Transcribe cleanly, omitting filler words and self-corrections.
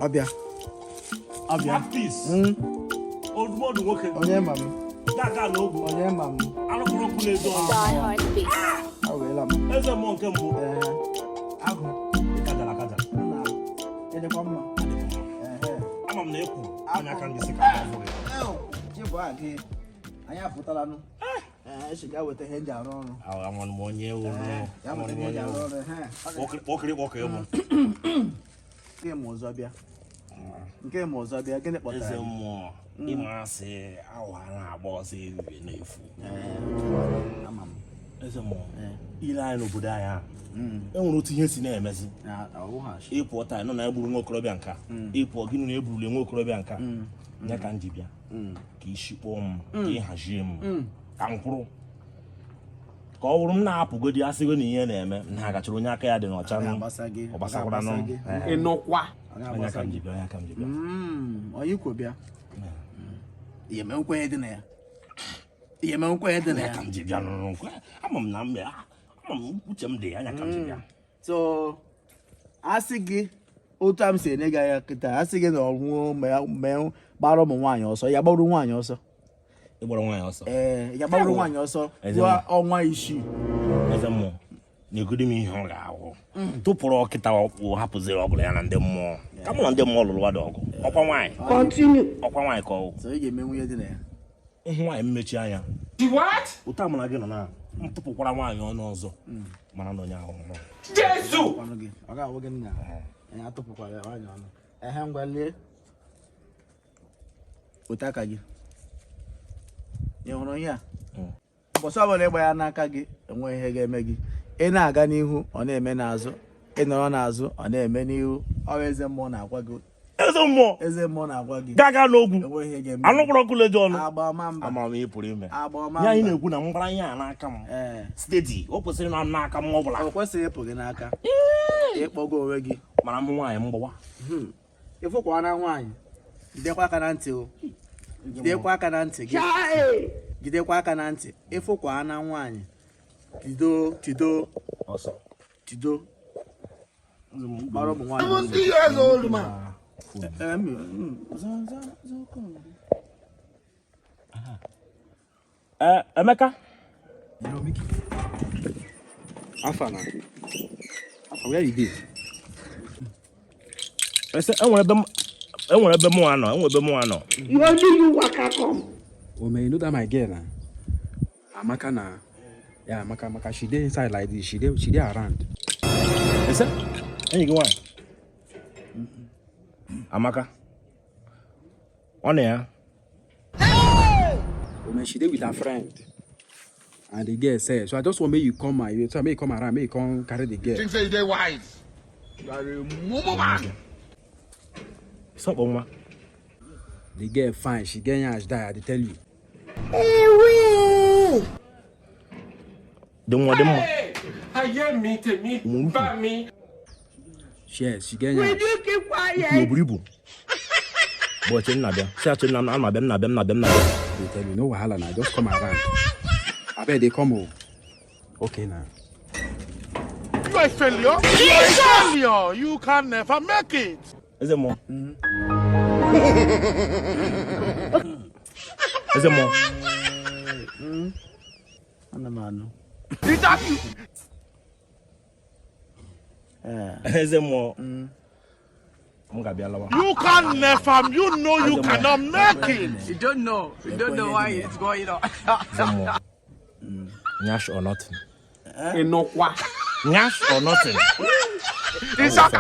Ọbịa. Ọbịa. Peace. Odumodu nwoke. Onye ma m. Ga-aga n'ogwu. Onye ma m. Alụkwụrụ okwu na-edo ọnụ. Die Hard Beats. Awela m. Eze mmụọ nke mbụ. Ee. Agụ. Kajara akaja. Nna. Ịdịkwa mma. Ehe. Ama m na ekwu onye aka ndị si ka m afọ gị. Chibụ a gị. Anyị apụtalanụ. Ee, echi ga weta ihe eji arụ ọrụ. Amanụ m onye wụrụ. Ya weta ihe eji arụ ọrụ. Ehe. Kpọkịrị kpọkịrị bụ. Nke ma ụzọ bịa. Nke ma ụzọ bịa. Gịnị kpọtara Eze gị? mmụọ ịma asị awa na-agba ọsọ ehihie n'efu. Ee, ama m. Eze mmụọ ile anyị n'obodo anyị ahụ e nwere otu ihe si na-emezi. Na ọwụghachi. Ịpụọ taa nọ na egburu nwa okorobịa nka, ịpụọ gịnị na eburule nwa okorobịa nka ya ka m ji bịa ka isi kpọọ m, ka ị hazie m ka m kwụrụ, ka ọ bụrụ m na-apụgodi asịgo na ihe na-eme m na agachara onye aka ya dị n'ọcha Ọ nụ. ga-agbasa gị. Ọ gbasakwara nụ. Ọ ga-agbasa gị. Ee. Ịnụkwa. Ọ Onye ga-agbasa aka m gị. ji bịa, onye aka m ji bịa. Onye ikwo bịa. Ihe mee nkwenye dị na ya. Ihe mee nkwenye dị na Onye ya. aka m ji bịa nụrụ nkwe ama m na mbe ama m uche m dị ya, anya ka m ji bịa. So asị gị otu a m si enye gị anya kịta, asị gị na ọ nwụọ mee gbara ụmụ nwaanyị ọsọ, ya gbaru nwaanyị ọsọ. Ịgbara nwaanyị ọsọ? Ee, ya gbaru nwaanyị ọsọ Eze ruo m. ọnwa 6. Eze mmụọ na-egodi m ihe ọ ga-ahụ tụpụrụ ọkịta ọkpụ hapụziri ọgụrụ ya na ndị mmụọ ka mụ na ndị mmụọ lụrụ wada ọgụ ọkwa nwaanyị ọkwa nwaanyị ka ọ So ị ga-eme nwunye dị na ya. Hụ nwaanyị mmechi anya ụta mụ na gị nọ na m tụpụkwara nwaanyị ọnụ ọzọ mana na onye ahụ nwụrụ. Ọnụ gị ọ ga-awụ gị nna ya atụpụkwara ya nwaanyị ọnụ. Ehe, ngwa lie ote aka gị. Ị hụrụ ihe a? Ụbọchị ọbụla ịgba ya n'aka gị, enweghị ihe ga-eme gị. Ị na-aga n'ihu, ọ na-eme n'azụ. Ị nọrọ n'azụ, ọ na-eme n'ihu. Ọ bụ eze mmụọ na-agwa gị. Eze mmụọ. Eze mmụọ na-agwa gị. Gaga n'ogwu. Enweghị ihe ga-eme gị. Anụkwara ọkụ leje ọnụ. Agba ọma mba. Amara m ihe pụrụ ime. Agba ọma Ya anyị mba. na-ekwu na mgbara ihe a n'aka m Ee. steady o kwesịrị na m n'aka m ọ bụla. O kwesịghị ịpụ gị n'aka. Ịkpọgo onwe gị. Mara m nwaanyị mgbawa. Ịfụkwa na nwaanyị, jidekwa aka na ntị o, jidekwa aka na ntị gị, jidekwa aka na ntị. Ịfụkwa na nwaanyị, tido tido. Ọsọ. Tido gbara ụmụ nwaanyị ọsọ. 70 years old man. Ee, za- Ee, Emeka. Afa na. Afa, where you dey? Ese enwere ebe mụ anọ, enwere ebe mụ anọ. You only you waka come. Oh man, you know that my girl na. Amaka na. Yeah, Amaka, Amaka, she dey inside like this. She dey around. Ese enyi gị nwaanyị Amaka ọ na ya. Oh man, she dey with her friend. And the girl say, so I just want make you come my way. So make you come around, make you come carry the girl. Think say you dey wise. You are a mumu man. Sọkpọ nwa. The girl fine. She get yansh die, I dey tell you. Dị nwa dị mma. Ayé mi tèmi bá mi. Yes, she get Will yansh. you keep O quiet? buru ibu bụ ọchị nna bịa si achị nna m ana abịa m na-abịa m na-abịa m na-abịa. I dey tell you, no wahala na. Just come around. Abeg, dey come oh. Okay now. You are a failure. You are a failure. You can never make it. Eze mmụọ, eze mmụọ. Ana m anụ. Is that you? Ee. Eze mmụọ, m ga-abịa lawa. You can never. You know you cannot make it. You don't know. You don't know why it's going on. Eze mmụọ, nyash or nothing. Ịnụkwa. Nyash or nothing. It's a